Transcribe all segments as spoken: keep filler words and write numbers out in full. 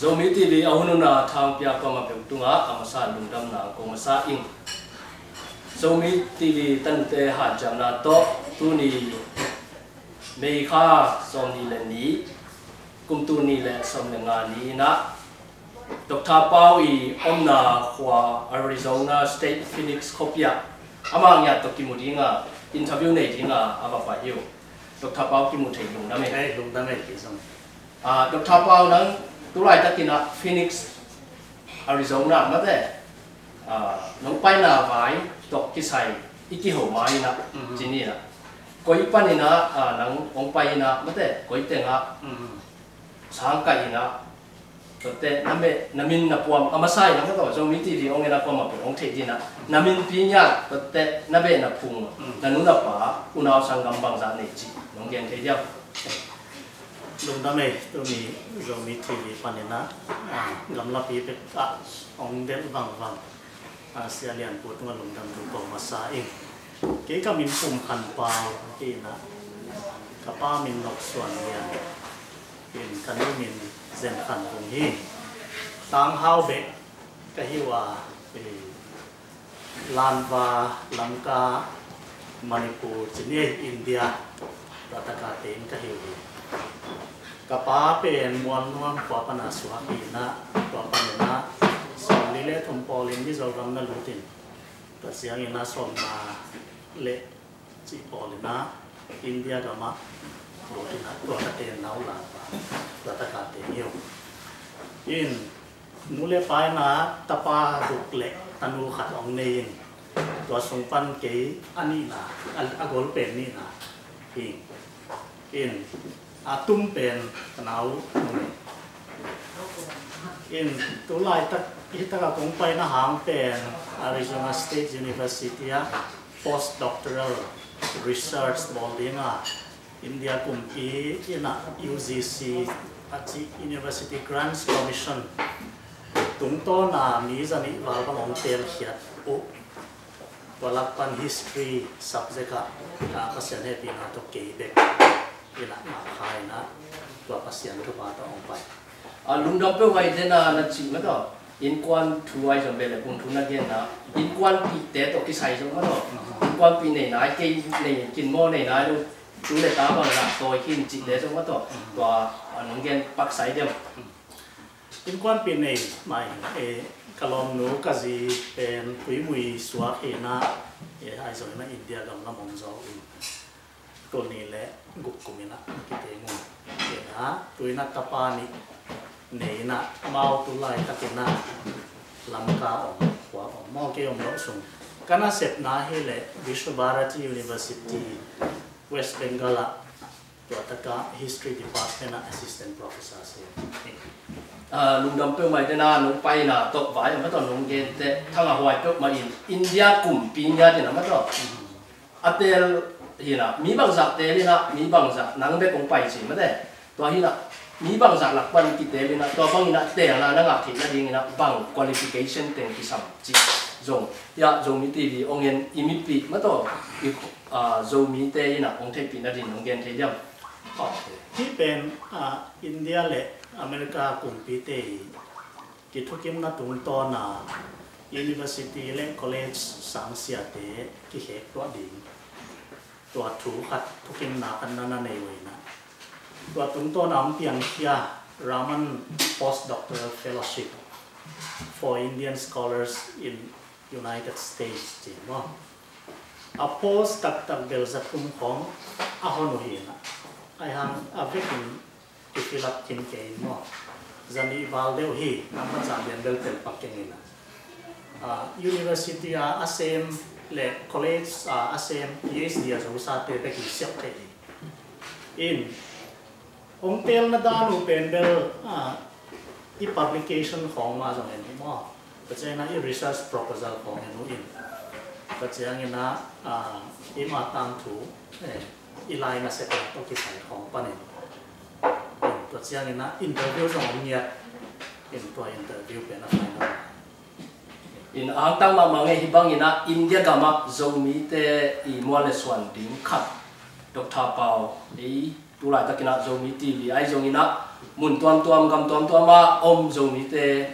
Zomi TV a hun hun a thangpia kuamah peuh tungah a masa lungdamna kong masa ing. Zomi TV tanute hanciamna tawh tuni May kha sawmnih le nih, kum tul nih le sawm le nga ni-in ah Doctor Pau i omna khua Arizona State Phoenix khuapi ah amah ngiat tawh kimu dinga interview nei dinga a va pai hi uh. Doctor Pau kimu thei lungdam ei. Ei, lungdam ei, kizom. Ah, Doctor Pau, nang tulaitakin ah Phoenix, Arizona mate, ah, nong paina vai tawh kisai i kiho ma-in ah, Mhm. ci ni-in ah, koi panin ah, ah, nang hong pai-in ah mate, koi teng ah, Mhm. sang kai-in ah, tuate na meh, na min na puam, a masa-in ah mate, Zomi TV hong en a kuamah peuh hong theih dingin ah, na minpi ngiat, tuate na beh na phung, Mm. na nu na pa, unau sanggam bangzah nei cih nong gen thei diam? Lungdam ei, tuni Zomi TV panin ah, ah, gamlapi pek ah hong delh vangvang, ah, Sia Lian Pu tungah lungdam thu kong masa ing. Kei ka min Pum Khan Pau hi-in ah, ka pa min Nok Suan Lian, in ka nu min Zen Khan Vung hi. Tanghau beh ka hi uh a, eh, Lanva, Lamka, Manipur, ci ni ei, India, tua taka tein ka hi uh hi. Ka pa pen Mualnuam khua pana suak hi-in ah, tua panin ah sawmli le thum pawlin Mizoram na lut in, tua ciangin ah sawmnga le cih pawlin ah India gamah lut in ah, tua ka ten nau Lanva, tua taka tein hi uh. In nu le pa in ah tapa guk le tanu khat hong nei in, tua sung pan kei a nihna, a, a gol pen nihna hi. In a tum pen ka nau nu hi. In tulaitak, hih takah kong paina hang pen Arizona State University ah postdoctoral research bawl dinga India kumpi in ah U G C a cih University Grants Commission tungtawna mi zanih val bang hong teelkhiat uh, tua lak pan history subject ah, ah, Pasian hehpihna tawh kei bek in ah ngah kha in ah, tua Pasian thupha tawh hong pai. A lungdam peuh, vai dena na cih mah tawh, innkuan thu ahi zong beh le kung thu na genna, innkuanpihte tawh kisai zong mah tawh, innkuanpih nei nai, kei nei kin maw, nei nai lo, tu le ta bang lah tawi khin cihte zong mah tawh, tua a nong gen pak sai diam? Innkuanpih nei mai, eh, ka lawmnu ka zi pen Tuimui suak hi-in ah, eh, ahi zongin ah India gam lam om zaw uh in, tul nih le guk kum in ah kiteng uh hi-in ah, tu-in ah tapa nih nei in ah, amau tulaitakin ah Lamka om, khua om, maw kei om loh sung. Ka nasepna hi leh Vishwabharati University, West Bengal ah, tua taka History Department ah assistant professor si hi. Ah, lungdam peuhmah i dena nong paina tawh vai a mah tawh nong gente thangah huai peuhmah in India kumpi ngiat in a mah tawh a teel hi-in ah, mi bangzah teel in ah, mi bangzah nang bek hong pai ci mate. Tua hi-in ah, mi bangzah lak pan kiteel in ah, tua bangin ah teelna na ngah theih nadingin ah bang qualification teng kisam cih zong, ya, Zomi TV hong en i mipih mah tawh i, ah, Zomite in ah hong theihpih nading hong gen thei diam? Hih pen, ah, India le America kumpite i kithukinna tungtawna university le college sangsiate kikhek tuah ding, tua thu khat, thukinna khat na na nei uh hi-in ah, tua tungtawna hong piangkhia Raman Postdoctoral Fellowship for Indian Scholars in United States ci maw. A post taktak bel za thum khawng a hon uh hi-in ah, ahi hang a vekin kifill up khin kei in maw. Za nih val deuh hi, nambat zah lian bel tel pak keng in ah. Ah, university a a sem le college a a sem, PhD a zosate bek in siap thei hi. In hong teelna dan uh pen bel, ah, i publication khawng mah zong en hi maw. Tua ciangin ah i research proposal khawng en uh in. Tua ciangin ah, ah, i mah tangthu, eh, i lai nasepna tawh kisai khawng panin. In tua ciangin ah interview zong hong ngiat. In tua interview pen a final. In a hangtang mahmah ngei hi bangin ah India gamah Zomite i mual le suan ding khat, Doctor Pau, ei Tulaitakin ah Zomi T V ahi zongin ah mun tuamtuam, gam tuamtuam ah om Zomite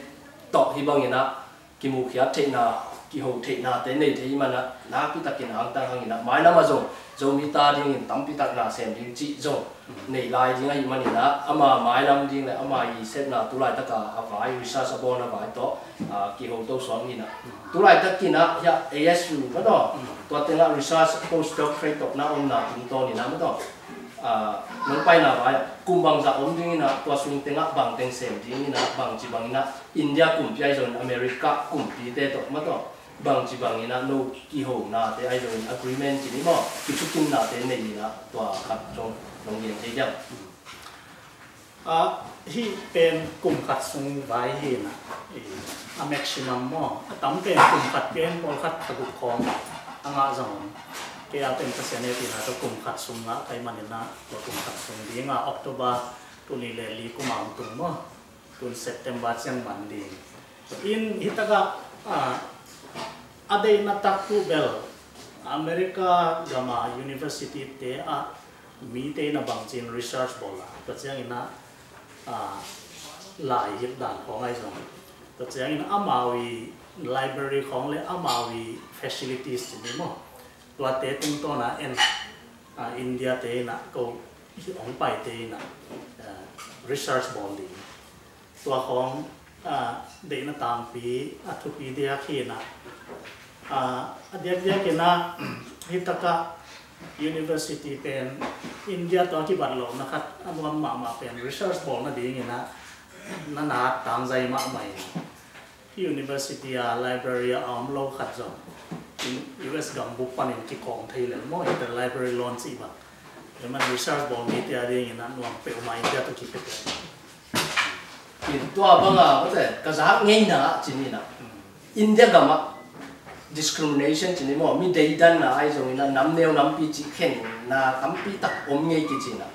tawh hih bangin ah kimuhkhiat theihna, kiho theihnate nei thei hih manin ah nakpitakin angtang hangin ah mailam ah zong Zomi ta dingin tampitak na sem ding cih zong nei lai ding ahih manin ah ama mailam ding le ama i sepna tulaitaka a vai, research a bawlna vai tawh, ah, kiho to suak ni in ah. Tulaitakin ah hiah A S U maw taw, tua tengah research postdoctorate tawh na omna tungtawnin ah maw taw, ah, nong paina vai ah kum bangzah om dingin ah, tua sung tengah bang teng sem dingin ah, bangci bangin ah India kumpi ahi zongin America kumpite tawh maw taw bangci bangin ah no kihonate ahi zongin agreement ci ni maw, kithukinnate nei in ah, tua khat zong nong gen thei diam? Ah, hih pen kum khat sung vai hi in ah, a maximum maw, a tam pen kum khat pen pawlkhat kha guk khawng a ngah zong om. Kei a pen Pasian hehpihna tawh kum khat sung ngah ka hih manin ah, tua kum khat sung ding a October tul nih le li kum a hong tung maw, tun September ciang man ding. In hih takah, ah, a deihna tak uh bel America gam a university te ah mite in ah bangci in research bawl a, tua ciangin ah, ah, lai hilh dan khawng ahi zong, tua ciangin amau i library khawng le amau i facilities ci ni maw, tuate tungtawn a en, ah, India te in ah ko hong paite in ah, ah, research bawl ding. Tua khawng, ah, deihna tangpi, a thupi diak hi in ah. Ah, a diakdiakin ah hih takah university pen India tawh a kibat lawhna khat a nuam mahmah pen research bawl nadingin ah na na tangzai mahmah in, hih university a library a om lo khat zong U S gambup panin kikawm thei lel maw, interlibrary loan cih bang. Tua man research bawl mite a dingin ah nuam peuhmah, India tawh kipia peuhmah. Tua banga ka zak ngeina ah ci ni in ah, India gam ah discrimination ci ni maw, mi deidanna ahi zongin ah nam neu nampi cih khenna tampi tak om ngei kici in ah,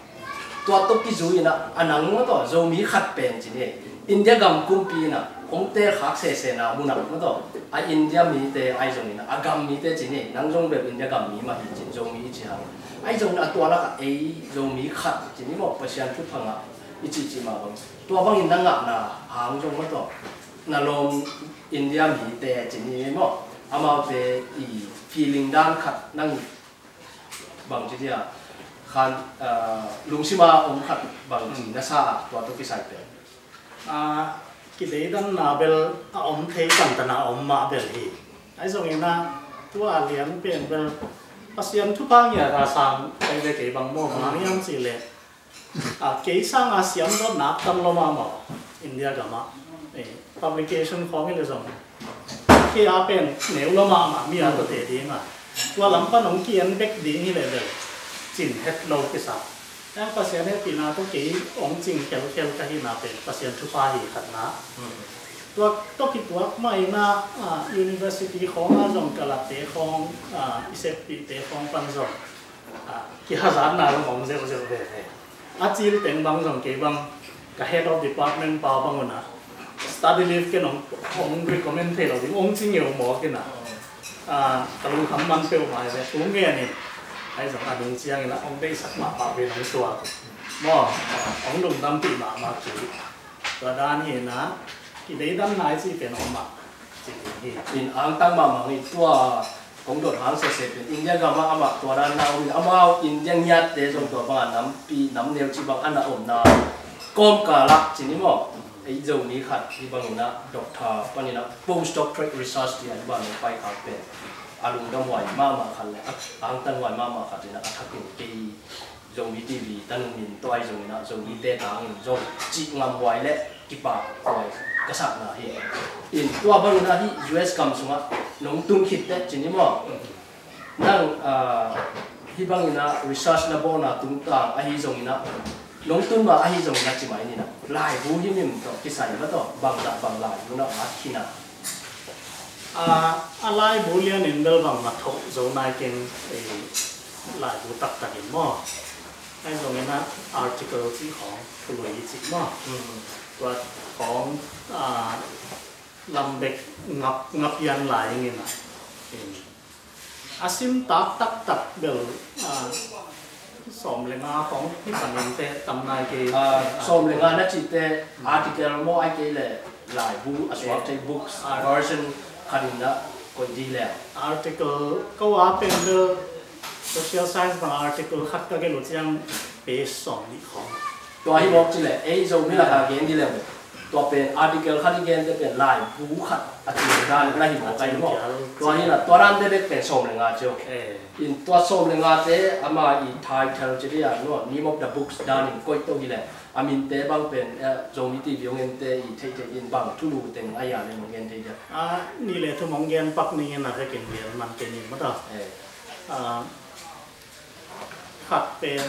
tua tawh kizui in ah a nang maw taw Zomi khat pen ci ni, India gam kumpi in ah hong telkhak sesena mun ah maw taw, a India mite ahi zongin ah, a gam mite ci ni, nang zong bel India gam mi mah hi cin, Zomi i ci hang, ahi zongin ah tua lakah ei Zomi khat ci ni maw, Pasian thupha ngah i cihcih mah bang, tua bangin na ngahna hang zong maw taw, na lawm India mite ci ni maw, amaute i feeling dan khat nang bangci dia khan, ah, lungsima om khat bangci na sa a, tua tawh kisai pen? Ah, kideidanna bel a om thei, tantana a om mah bel hi. Ahi zongin ah tua lian pen bel Pasian thupha ngiat a sang kai ve kei bang maw, bang hang hiam cih leh, ah, kei sanga siam dawt nak tam lo mahmah India gam ah, eh, publication khawng hi le zong kei a pen neu lo mahmah, mi a tawte ding a, tua lam pan hong ki-en bek ding hi le bel cin het lo kisa. Pasian hehpihna tawh kei hong cing khelkhel ka hihna pen Pasian thupha hi, khatna. Tua tawh kituak mah in ah, ah, university khawng ah zong ka latte khawng, ah, i seppihte khawng pan zong, ah, kihazatna zong om zeuhzeuh veve. A cil teng bang zong kei bang ka head of department pa bang un ah study leave ken hong, hong recommend thei lo ding hong ci ngeu mawk in ah, ah, ka lungkham man peuhmah hi ve. Thu ngen in ahi zong a nung ciangin ah hong deihsak mahmah ve, nong tuak maw, ah, hong lungdampih mahmah kei. Tua dan hi in ah kideidanna i cih pen om mah ci ding hi. In angtang mahmah hi. Tua kong dot hang sese pen India gam ah amah tua dan na om in, amau India ngiatte zong tua banga nampi nam neu cih bang a na omna kawmkal ah ci ni maw, ei Zomi khat hih bangin ah doctor panin ah postdoctorate research ti a hih bangin paikhak pen a lungdam huai mahmah khat le a angtang huai mahmah khat in ah a thakin kei Zomi T V tanung in tua ahi zongin ah Zomite tangin zong cih ngam huai le kipak huai ka sakna hi. In tua bangin ah hih U S gam sungah nong tun khit teh ci ni maw, nang, ah, hih bangin ah research na bawlna tungtang ahi zongin ah, nong tun ma ahi zongin ah ci mai ni in ah, laibu himhim tawh kisai maw taw, bangzah bang laibu na at khin a? A, a laibu lianin bel bangmah thoh zo nai keng, eh, laibu taktakin maw. Ahi zongin ah article cih khawng, thului cih maw. Tua khawng, ah, lam bek ngap, ngap yan lai ing in ah. Eh, a simtak taktak bel, ah, Sawm le nga khong hi panin te tam nai kei. Ah, sawm le nga na cihte article maw, ai kei le laibu a suak thei books version khat in na koih di le. Article ko a pen le social science bang article khat ka gelh uh ciang page sawm nih khong. Tua hi mawk ci le ei Zomi lak a gen di le. Tua pen article khat i gen te pen laibu khat a ci dan na hi mawk ai maw. Tua hi na tua dan te bek pen sawm le nga ci. In tua sawm le nga te ama i title ci dia no, name of the books dan in koih to hi le. A min te bang pen Zomi TV hong en te i theih theih in bang thulu teng a ya le hong en thei dia. A ni le thum hong gen pak ning in a vekin gen man ke ni maw ta. Khat pen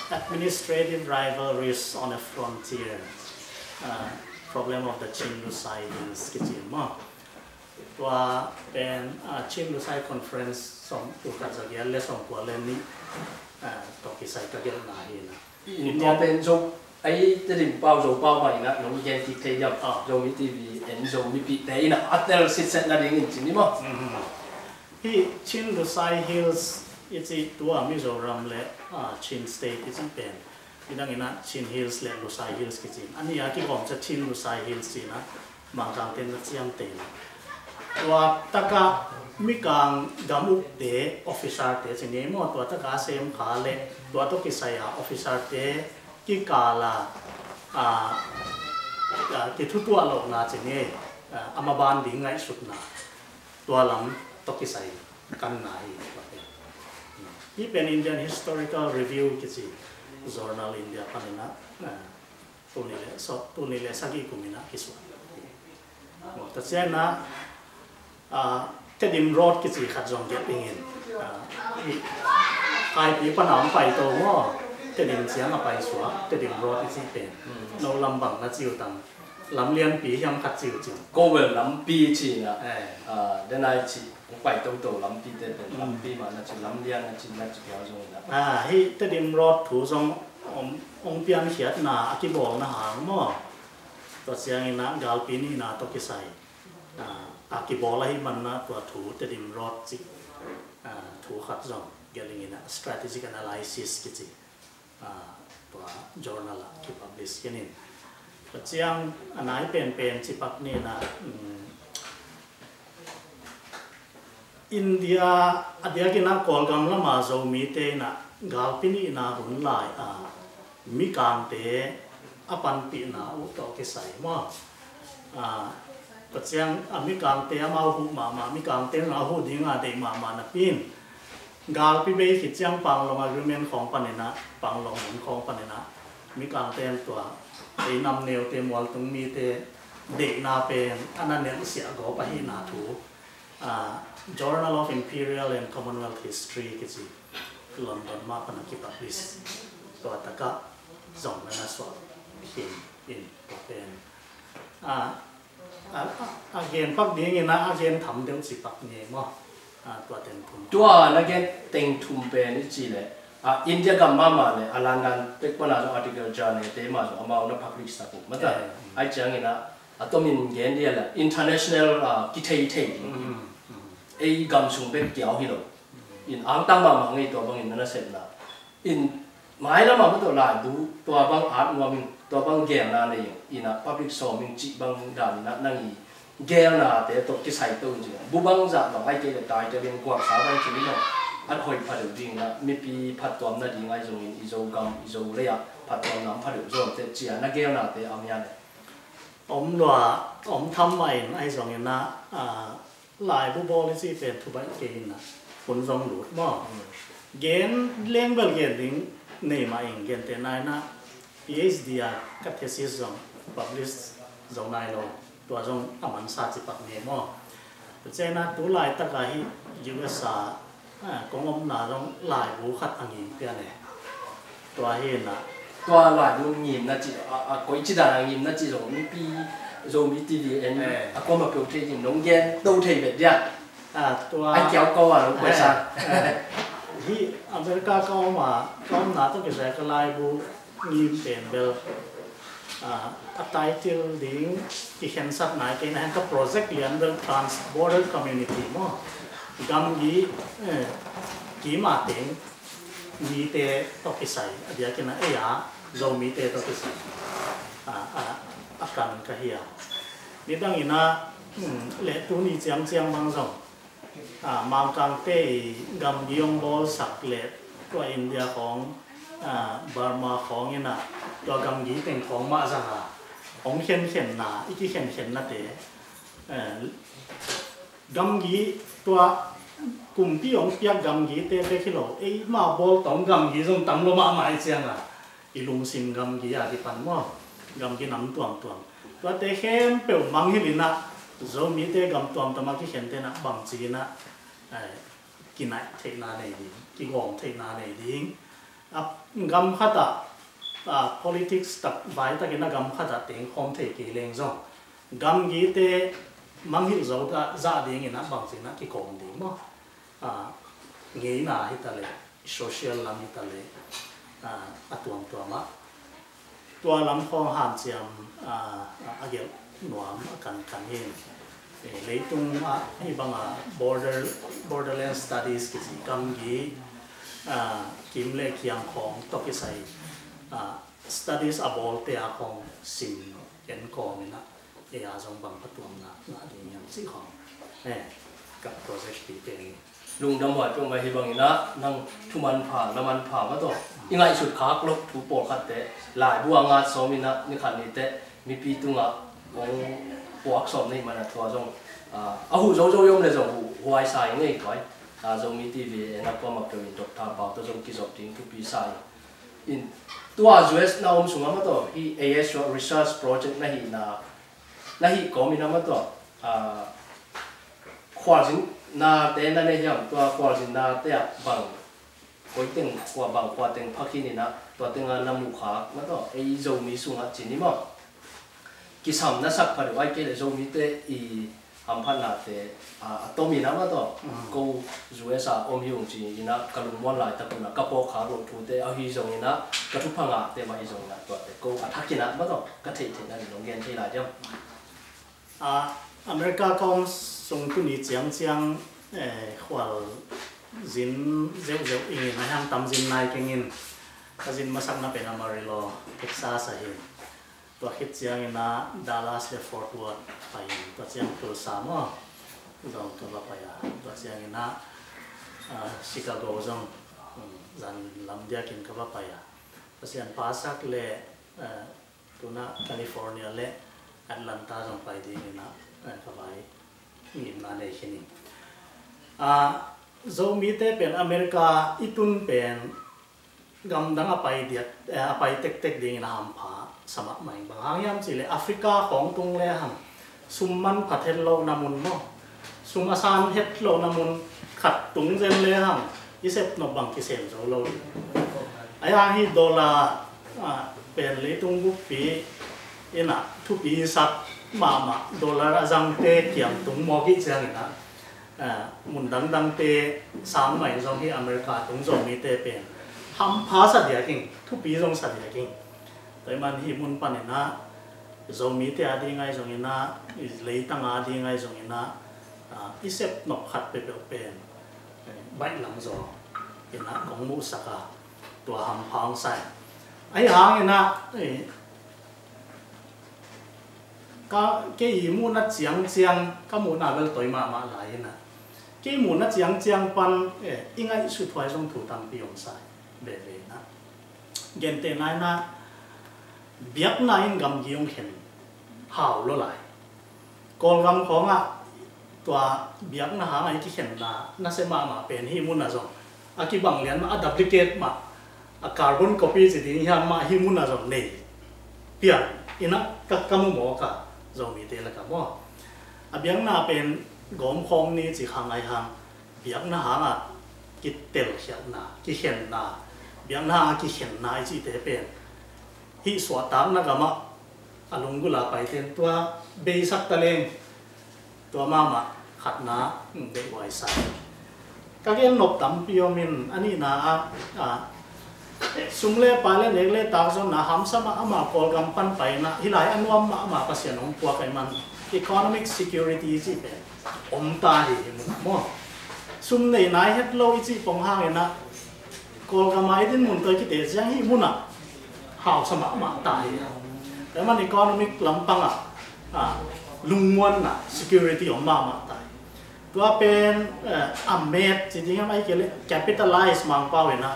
Administrative Rivalries on a Frontier, Problem of the Chin Lusai Hills kici maw. Tua pen Chin Lusai Conference sawm, tul khat za giat le sawm kua le nih tawh kisai ka gelhna hi na. Tua pen Zo ai Tedim pau, Zo pau mah in a nong gen kik thei diam. Zomi TV en Zomipihte in a a tel sitset nadingin ci ni maw. Hih Chin Lusai Hills i cih tua Mizoram le Chin State i cih pen, i dang in a Chin Hills le Lusai Hills kici. A nih a kigawm cia Chin Lusai Hills ci na Mangkangte na ciamteh na. Tua takah Mikang gam ukte officer te ci ni maw, tua takah a semkha le tua tawh kisai a officer te kikal a kithutuah lohna ci ni, a maban ding ngaihsutna. Tua lam tawh kisai kanna hi. Hih pen Indian Historical Review kici journal India panin a tul nih le, so, tul nih le sagih kum in a kisuah. Tua ciang in a Tedim Road kici khat zong gelh dingin, Kaipi pan a hong paito maw, Tedim ciang a paisuak Tedim Road i cih pen no lam bang na ci uh tang. Lam lianpi hiam khat ci uh cin. Kowel lampi ci na. Denai ci hong pai toto lampi te pen lampi mah na ci, lam lian na ci, na ci piau zong na. Hih Tedim Road thu zong hong piankhiatna a kibawlna hang maw, tua ciangin a galpi nihna tawh kisai a kibawl ahih man na tua thu Tedim Road cih thu khat zong gelh dingin a strategic analysis kici tua journal ah kipublish kei ning. Tua ciang a nai penpen cipak ni na, India a diakin a Kawlgam lama Zomite in a galpi nihna hun lai a Mikangte a panpihna uh tawh kisai maw. Tua ciang a Mikangte amau huh mahmah, Mikangte in a huh dinga deih mahmah napi in galpi bei khit ciang Panglong Agreement khawng panin a, Panglong hun khawng panin a Mikangte in tua ei nam neute, mualtung mite deihna pen a na nelhsiah gawp ahihna thu Journal of Imperial and Commonwealth History kici London mah pan a kipublish tua takah zong na na suah khin in tua pen a gen pak dingin a gen tham deuh cipak ni maw. Tua teng thum. Tua na gen teng thum pen i ci le India gam mahmah le a London pek pan a zong article journal te mah zong amau na publish sak uh mata. Ai ciangin a a tomin gen dia la international kithei thei ding. Ei gam sung bek kiau hi lo. In angtang mahmah ngei tua bangin na nasepna in mailam ah mah tawh laibu tua bang at nuam in tua bang gelna nei in a public sawm in cih bang dan in a nang i gelnate tawh kisai to in cih bu bang zah bang ai kei le tai te in kuaksa bang cih in a at hoih pha deuh ding in a mipi phattuamna ding ai zongin i Zogam i Zolei ah phattuamna om pha deuh zawn te cia na gelnate a mia le. Om lua om tham mah in ai zongin a laibu bawl i cih pen thubaih kei in a hun zong lut maw. Gen leng bel gen ding nei mah in gentehna in a PhD a ka thesis zong publish zo nai lo. Tua zong a mansa cipak ni maw. Tua ciang in a tu laitak a hih US a kong omna zong laibu khat a ngim pian e. Tua hi in a tua laibu ngimna cih a koici dan a ngimna cih zong mipi Zomi TV en a kuamah peuh thei ding nong gen to thei vet dia. Tua a kiau kau a nong koici. Hih America ka om a ka omna tawh kisai ka laibu ngim pen bel a title ding kikhensat nai kei na hen ka project lian bel Trans Border Community maw. Gamgi kim a teng mite tawh kisai, a diakin a ei a Zomite tawh kisai a, a, a kan ka hi a. Nidangin a, um, leh tuni ciangciang bang zong a, Mangkangte i gamgi hong bawlsak leh tua India khawng, a, Burma khawng in a, tua gamgi teng khawng mah zang a, hong khenkhenna, i kikhenkhennate, a, gamgi tua kumpi hong piak gamgite bek hi lo, eima bawltawm gamgi zong tam lo mahmah i ciang a, i lungsim gamgi a kipan maw, gamgi nam tuamtuam. Tuate khempeuh mangngilh in a, Zomite gam tuamtuam a kikhente in a bangci in a, eh, kinaih theihna nei ding, kigawm theihna nei ding. A gam khat ah, a, politics tak, vai takin a gam khat ah tengkhawm thei kei leng zong, gamgite mangngilh zo ta zah dingin a bangci in a kikawm ding maw. A, ngeina hi ta leh, social lam hi ta leh, a, a tuamtuam ah tua lam khawng hanciam, a, a, a gelh nuam a kankan hi. Eh, leitung ah hih bang a border, borderland studies kici gamgi, a, kim leh kiang khawng tawh kisai, a, studies a bawlte a khawng sim en kawm in a, ei a zong bang phatuamna ngah ding hiam cih khawng, eh, ka project pi pen hi. Lungdam huai peuhmah hi bangin a, nang thumanpha lamanpha mah tawh i ngaihsut khak loh thu pawlkhatte laibu a ngat sawm in a, ni khat ni teh mipi tungah hong puak sawm na hih man a, tua zong, a, a huh zozo i om leh zong huh huai sa ing ei, tua hi. A, Zomi TV en a kuamah peuh in Doctor Pau tawh zong kizop ding thupi sa ing. In, tua U S na om sungah mah tawh hih A S research project na hihna, na hih kawmin a mah tawh, a, khualzinnate na nei hiam, tua khualzinnate ah bang, koi teng, khua bang, khua teng pha khin in a, tua teng a na muh khak mah tawh, ei Zomi sungah ci ni maw, kisam na sak pha deuh, ahih kei leh Zomite i hamphatnate, a, a tom in a mah tawh, mm, ko U S a om hi ung ci in a, ka lungmuan laitak un a, ka phawk khak loh thute ahi zongin a, ka thupha ngahte mah hi zongin a, tuate ko a thak in a mah tawh ka theihtheihna in hong gen thei lai diam? A, America ka om sung tuni ciangciang, eh, khualzin zeuhzeuh ing in a, hiang tam zin nai keng in, ka zin masakna pen Amarillo, Texas ahi. Tua khit ciangin a Dallas le Fort Worth pai in, tua ciang Tulsa maw zong ka va pai a, tua ciangin a, a, Chicago zong, um, zan lam diakin ka va pai a, Pasian pa sak le, a, tuna California le Atlanta zong pai dingin a, a, ka vai ngimna nei khin in. A, Zomite pen America i tun pen gamdang a pai diak, eh, a pai tektek dingin a hampha sa mahmah ing. Bang hang hiam cih leh Africa khawng tung le hang sum manpha het lohna mun maw, sum a san het lohna mun khat tung zen le hang i sep nop bang kisem zo lo ding. Ahi hang hi dollar, ah, pen leitung buppi in a thupi sak mahmah, dollar a zangte kiang tung mawk i hih ciangin a, ah, mun dangdangte sang mah in zong hi America tung Zomite pen hampha sa diak ing, thupi zong sa diak ing. Tua ahih man hih mun panin a Zomite a ding ahi zongin a, leitang a ding ahi zongin a, ah, i sep nop khat peuhpeuh pen, eh, baih lam zaw in a kong muhsak a, tua hampha hong sa ing. Ahi hangin a, eh, ka, kei i muhna ciangciang, ka muhna bel toi mahmah lai in a, kei muhna ciangciang pan, eh, i ngaihsut huai zong thu tampi om sa veve in a. Gentehna in a, biakna in gamgi hong khen hau lo lai. Kawlgam khawngah tua biakna hangah i kikhenna nasia mahmah pen hih munah zong a kibang lian mah, a duplicate mah, a carbon copy ci ding hiam mah, hih munah zong nei pian in a ka, ka mu mawk a, Zomite lakah maw. A biakna pen gawmkhawm ni ci kha ngai hang, biakna hangah kitelkhiatna, kikhenna, biakna hangah kikhenna i cihte pen hih suahtakna gamah a lunggulh a paite in tua beisak ta leng, tua mahmah khatna, um, deihhuai sa. Ka gen nop tampi om in, a nihna ah, ah, sum le pai le nek le tak zonna hamsa mah, amah Kawlgam pan pai in a, hih lai a nuam mahmah Pasian hong puak ahih man economic security i cih pen om ta hi, hi mun maw. Sum nei nai het lo i cih pong hangin a, Kawlgam ah i dinmun tawh i kite ciang hih munah hausa mahmah ta hi. Tua man economic lampang ah, ah, lungmuanna, security om mahmah ta hi. Tua pen, eh, a met ci ding hiam, ahih kei leh capitalize Mangpau in ah,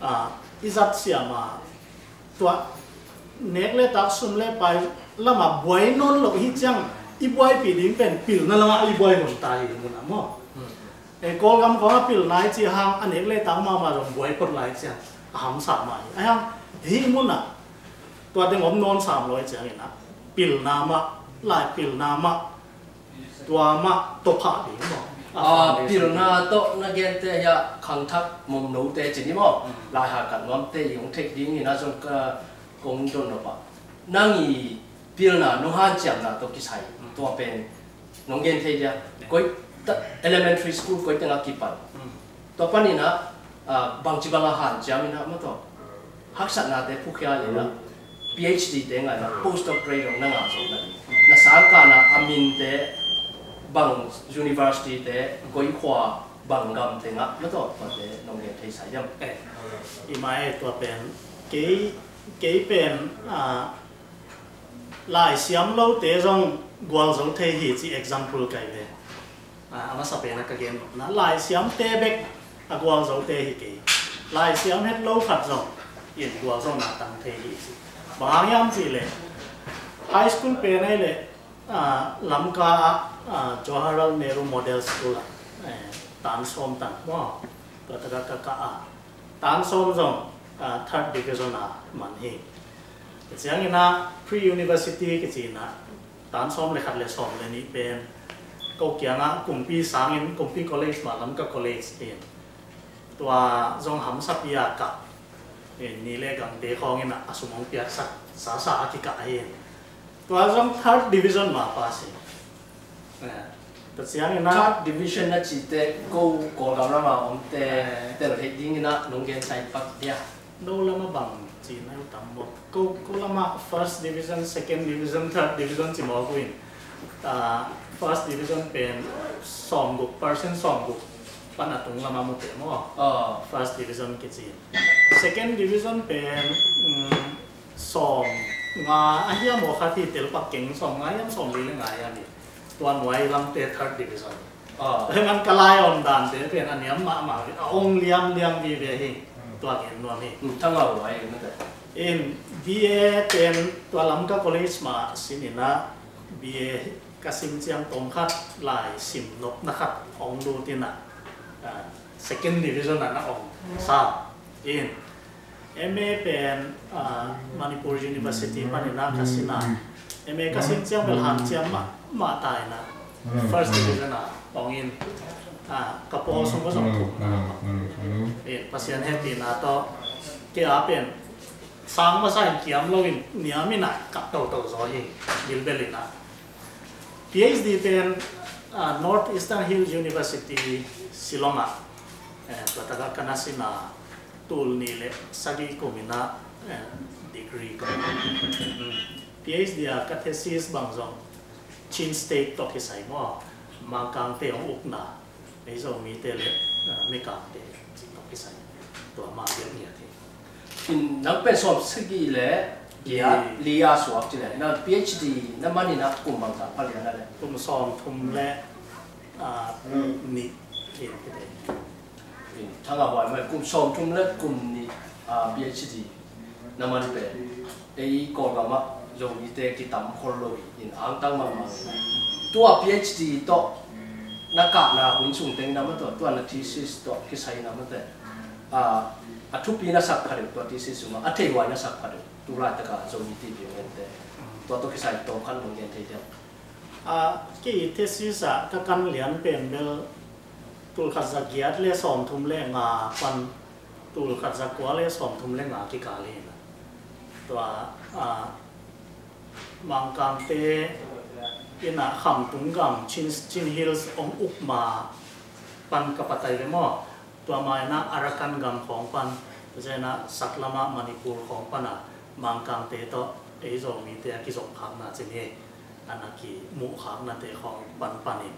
ah, i zat siam a, tua nek le tak, sum le pai lamah buai nawn lo hi ciang, i buaipih ding pen pilna lamah i buai nawn ta hi, munah maw. Eh, Kawlgam khawng a pilna i cih hang, a nek le tak mahmah zong buai phot lai ciang a hamsa mah hi. Ahi hang hih munah tua teng om nawn sam lo hi ciangin ah, pilna mah, lai pilna mah, tua mah tawh phah ding maw? A, pilna tawh na gente hi a, khangthak momnote ci ni maw? Lai hal khat nuamte i hong theih dingin ah zong ka kong donnop ah, nang i pilna, nong hanciamna tawh kisai, tua pen nong gen thei dia? Koi ta, elementary school koi tengah kipan, tua panin ah, ah, bangci banga hanciam in ah, maw, tua haksatnate phukhia in ah, PhD te ngah in ah, postdoctorate dong na ngah zawh nading, na sangkahna a minte bang university te, koi khua, bang gam tengah, maw, tua, tuate nong gen thei sa hiam? Eh, i mai tua pen, kei, kei pen, ah, laisiam lote zong gualzo thei hi ci example kai ve. Ah, a masa pen a ka gen nopna, laisiamte bek a gualzote hi kei. Laisiam het lo khat zong in gualzona tang thei hi ci. Bang hang hiam cih leh, high school pen ahih leh, ah, Lamka ah, ah, Jawaharlal Nehru Model School ah, eh, tan sawm tan maw, tua takah ka kah a, tan sawm zong, ah, third division a man hi. Tua ciangin ah pre-university kici in ah, tan sawm le khat le sawm le nih pen ko kiangah kumpi sangin, kumpi college mah, Lamka College in, tua zong hamsapi a kah, eh, ni le gangte khawngin ah a sum hong piaksak sasa a kikah hi. Tua zong third division mah pass hi. Eh, tua ciangin ah, third division na cihte, ko Kawlgam lamah omte, eh, tel theih dingin ah nong gen sai pak dia. No lamah bang cihna i tam maw? Ko, ko lamah first division, second division, third division ci mawk uh in, ah, first division pen sawmguk, percent sawmguk pan a tung lamah mute maw? Ah. First division kici. Second division pen, mm, sawmnga a hiam aw khat hi, tel pak keng, sawmnga hiam, sawmli le nga hiam hi. Tua nuai lamte third division. Ah. Tua hi man ka lai om dante pen a niam mahmah hi, a ong liamliam vive hi. Tua gen nuam hi. Hmm, thangau huai, mate. In, B A pen tua Lamka College mah sin in ah, B A ka sim ciang tawm khat lai sim nopna khat ong lut in ah, ah, second division ah na ong sa. In, M A pen, ah, Manipur University panin ah ka sin a, M A ka sin ciang bel hanciam mah, mah ta in ah, first division ah ong in, ah, ka pawl sung ka zong thum na. Eh, Pasian hehpihna tawh, kei a pen sang masa in kiam lo in, niam in ah kap toto zaw hi, bilbel in ah. PhD pen, ah, North Eastern Hill University, Shillong ah, eh, tua takah ka na sin a, tul nih le sagih kum in ah, eh, degree ka, PhD a ka thesis bang zong Chin State tawh kisai maw, Mangkangte hong ukna, ei Zomite le, ah, Mekangte cih tawh kisai, tua mah biak ngiat hi. In, nang pen sawm sagih le giat, li a suak ci le, na PhD na man in ah kum bangzah pha lian a le? Kum sawmthum le, ah, nih hi. In, thangau huai mai, kum sawmthum le kum nih, ah, PhD na man pen, ei Kawlgam ah Zomite kitam khol lo hi, in, angtang mahmah. Tua PhD tawh na kahna hun sung teng na, mate, tua na thesis tawh kisai na, mate, ah, a thupi na sak pha deuh, tua thesis sungah a theihhuai na sak pha deuh, tu laitak a Zomi TV mente, tua tawh kisai tawm khat nong gen thei diam? Ah, kei thesis ah ka kan lian pen bel tul khat za giat le sawmthum le nga pan tul khat za kua le sawmthum le nga kikal hi na. Tua, ah, Mangkangte in ah Khamtung gam, Chin, Chin Hills ong uk ma pan ka patai ve maw? Tua ma in ah Arakan gam khawng pan, tua ciang in ah saklam ah Manipur khawng pan ah Mangkangte tawh ei Zomite a kizom khakna ci ni, a na kimuh khaknate khawng pan pan in,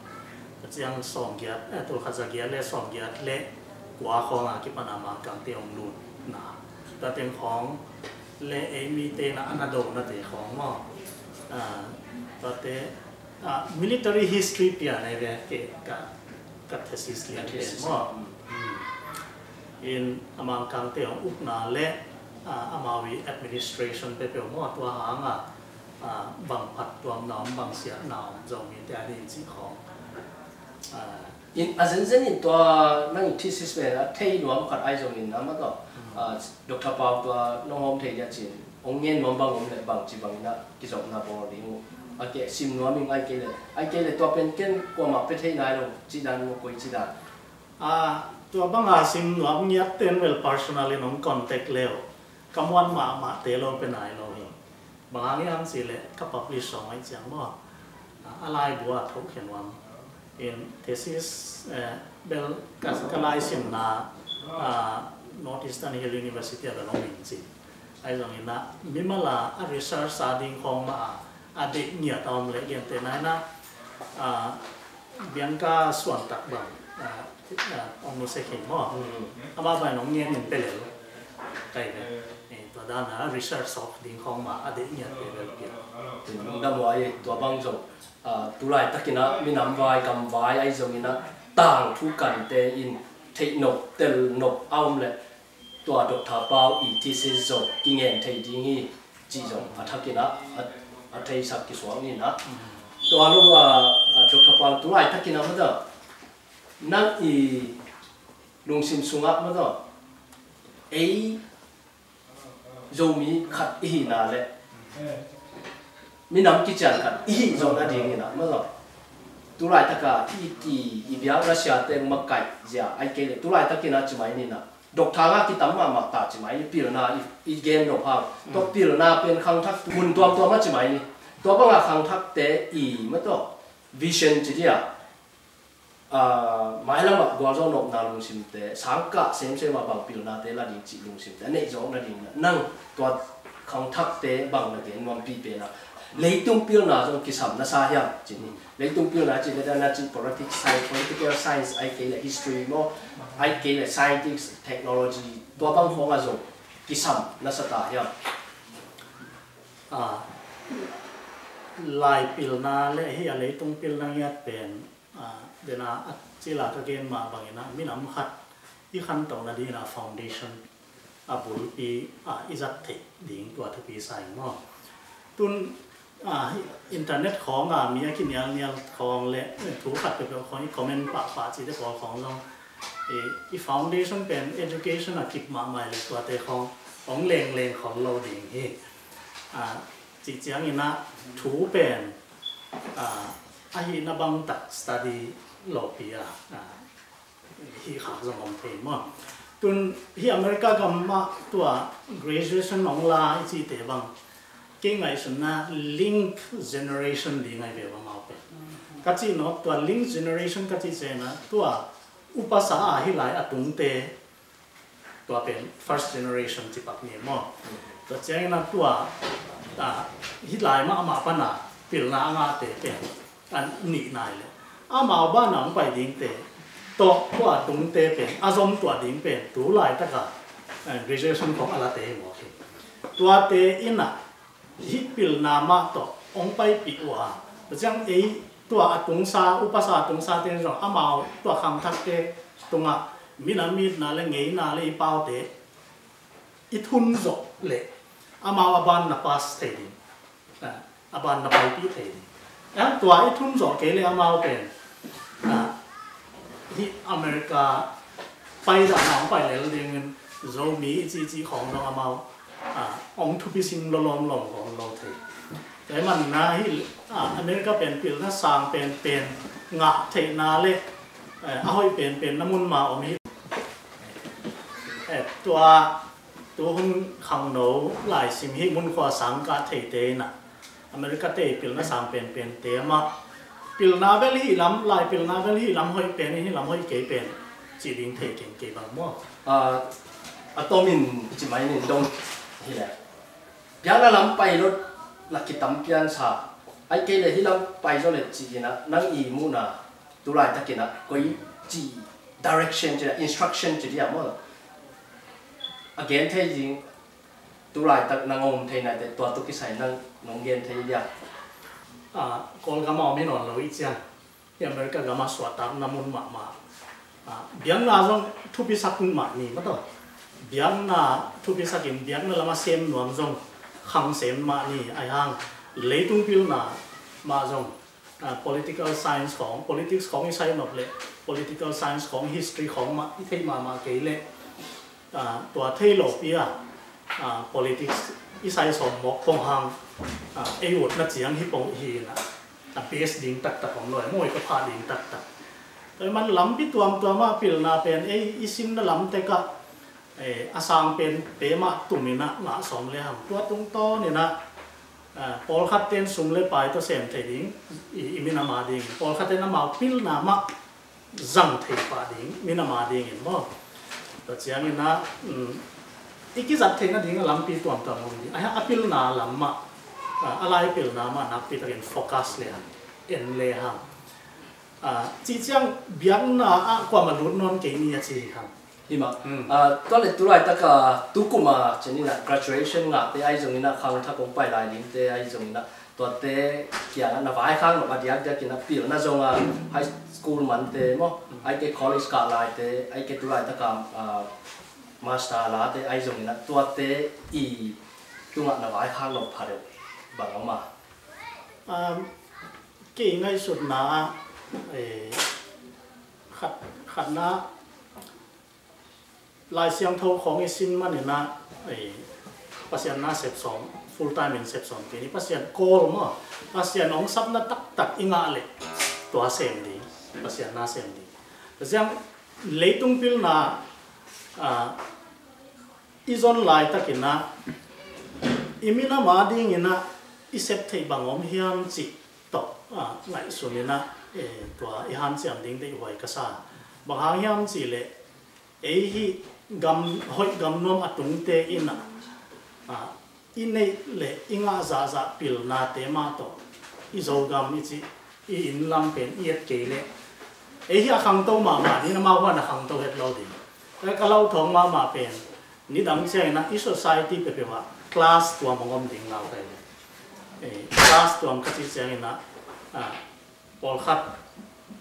tua ciang sawmgiat, eh, tul khat za giat le sawmgiat le kua khawng a kipan a Mangkangte hong lutna, tua teng khawng le ei mite na a na donate khawng maw? Ah, tuate, ah, military history pian ei ve, kei ka, ka thesis lian pen maw? In a Mangkangte hong ukna le, ah, amau i administration peuhpeuh maw, tua hang a, ah, bang phattuamna om, bang siatna om, Zomite a ding cih khawng. Ah, in a zenzen in tua nang thesis pen a thei nuam khat ai zongin a ma tawh, ah, Doctor Pau tua nong hawm thei dia cin hong ngen nuam bang om le bang ci bangin a kizopna bawl ding uh. A kei sim nuam in ai kei le, ai kei le tua pen ken kuamah pia thei nai lo ci dan maw, koi ci dan? Ah, tua banga sim nuam ngiat ten vel personal in hong contact leu ka muan mahmah te lo pe nai lo hi. Bang hang hiam cih leh ka publish sawm ahih ciang maw, a, a laibu a thokhen uam in thesis, eh, bel ka, ka laisimna, ah, North Eastern Hill University a bel om in ci. Ahi zongin a mimal a, a research a ding khawng mah a, a deih ngiat a om leh gentehna in a, ah, Bianca Suantak bang, ah, ah, hong nusia khin maw? Mm. Amah bang hong ngen in pe lel. Kai ve. Eh, tua dan a research sawk ding khawng mah a deih ngiat pe lel pia. Lungdam huai, tua bang zong, ah, tu laitakin a minam vai, gam vai ahi zongin a tangthu kante in theih nop, tel nop a om leh tua Doctor Pau i thesis zong kingen thei ding hi cih zong a thakin a, a, a theisak kisuak ni na. Tua lo a, a Doctor Pau tu laitakin a mata nang i lungsim sungah mata ei Zomi khat i hihna le minam kician khat i hih zawh nading in a mata tu laitaka i, i, i biak Russia te makaih zia ai kei le tu laitakin a ci mai ni na. Doctor nga kitam mahmah ta ci mai ni, pilna i, i gen nop hang. Tua pilna pen khangthak mun tuamtuam a ci mai ni. Tua banga khangthakte i ma tawh vision ci dia, ah, mailamah gualzo nopna lungsimte, sangkah semsem a bang pilnate la ding cih lungsimte a neih zawk nading na. Nang tua khangthakte bang na gen nuampi pen a leitung pilna zong kisam na sa hiam cih ni. Leitung pilna cih le dan a cih politics science, political science ai kei le history maw, ai kei le scientific technology, tua bang khawng a zong kisam na sa ta hiam? Ah, lai pilna le hi a leitung pilna ngiat pen, ah, dena a cila ka gen mah bangin a minam khat i khantoh nading a foundation a bulpi, ah, i zat theih ding tua thupi sa ing maw? Tun, ah, internet khawng a mi a kinialnial khawng le, eh, thu khat peuhpeuh khawng i comment pahpah cihte pawl khawng zong, eh, i foundation pen education a kip mahmah le tuate khawng hong lengleng khol lo ding hi. Ah, cih ciangin a thu pen, ah, a hihna bang tak study lopi a, ah, hih khak zong om thei maw? Tun hih America gam ah tua graduation hong la i cihte bang kei ngaihsutna link generation ding ahi ve bang amau pen. Ka cih nawk tua link generation ka cih ciangin a tua upasa a hih lai a tungte, tua pen first generation ci pak ni maw? Tua ciangin a tua, ah, hih lai mahmah pan a pilna a ngahte pen a nih nai le amau ban a hong pai dingte tawh tua tungte pen a zom tuah ding pen tu laitaka, eh, graduation khawng a late hi mawk hi. Tuate in a hih pilna mah tawh hong paipih uh a, tua ciang ei tua a tungsa, upasa a tungsa te zong amau tua khangthakte tungah minam itna le ngeina le i paute i thun zawh leh amau a ban na pass thei ding, a, a ban na paipih thei ding. A, tua i thun zawh kei leh amau pen, a, hih America paidahna hong pai lel dingin Zomi i cihcih khawng dong amau, a, hong thupi sing lo lawmlawm khawng lo thei. Tua ahih manin a hih, a, America pen pilna sang penpen ngah theihna le, eh, a hoih penpen na mun ma om hi. Eh, tua tuhun khangno laisim hih munkhua sang kah theite in a America te i pilna sang penpente amah pilna bel hih lam, lai pilna bel hih lam hoih pen in hih lam hoih kei pen cih ding thei keng kei bang maw? Ah, a tomin ci mai nin dong hi le. Biakna lam pai lo la kitam pian sa. Ai kei le hih lam pai zo le ci in a nang i muhna tu laitakin a koi ci direction ci, instruction ci dia maw? A gen thei ding, tu laitak nang om thei naite tua tu kisai nang nong gen thei dia. Ah, Kawlgam a om hi nawn lo i ciang, i America gam a suahtakna mun mahmah. Ah, biakna zong thupisak mah ni maw taw. Biakna thupisakin biakna lam a sem nuam zong khang sem mah ni, ahi hang leitung pilna mah zong, ah, political science khawng, politics khawng i sai nop leh political science khawng, history khawng mah i theih mahmah kei leh, ah, tua thei lopi a, ah, politics i sai sawm mawk pong hang, ah, ei utna ciang hi pong hi in ah, a base ding taktak om lo, maw, i ka phah ding taktak. Tua ahih man lampi tuamtuam ah pilna pen ei i sinna lam tek ah, eh, a sang pen pe mah tum in ah ngah sawm le hang, tua tungtawn in ah, ah, pawlkhat ten sum le pai tawh sem thei ding, i, i minam a ding, pawlkhat ten amau pilna mah zang thei pah ding, minam a dingin maw. Tua ciangin ah, um, i kizat theihna ding a lampi tuamtuam om ding. A, a pilna lam mah, a, a lai pilna mah nakpi takin focus le hang, en le hang. A, cih ciang biakna ah kuamah lut nawn kei ni a ci hi hang. Hi mah. Hmm. A, tua le tu laitak a tukum a cih ni in ah graduation ngahte ahi zongin ah khangthak hong pai lai dingte ahi zongin ah tuate kiangah na vaikhak nop a diakdiakin ah pilna zong a high school mante maw, ahih kei college kah laite, ahih kei tu laitak a, ah, master late ahi zongin ah tuate i tungah na vaikhak nop pha deuh bang om a? Um, kei ngaihsutna ah, eh, khat, khatna Lai Siangtho khawng i sin manin ah, eh, Pasian na sep sawm, full time in sep sawm kei ni, Pasian call maw, Pasian hong sapna taktak i ngah leh tua sem ding, Pasian na sem ding. Tua ciang leitung pilna, ah, i zon laitakin ah i minam a dingin ah i sep theih bang om hiam cih tawh, ah, ngaihsun in ah, eh, tua i hanciam ding deihhuai ka sa. Bang hang hiam cih leh ei hih gam hoih gam nuam a tungte in ah, ah, i neih leh i ngah zahzah pilnate mah tawh i Zogam i cih i inn lam pen i et kei leh ei hih a khangto mahmah ding, amau huan a khangto het lo ding. Ka, ka lauthawng mahmah pen nidang ciangin ah i society peuhpeuh ah class tuam hong om ding lau kai leh. Eh, class tuam ka cih ciangin ah, ah, pawlkhat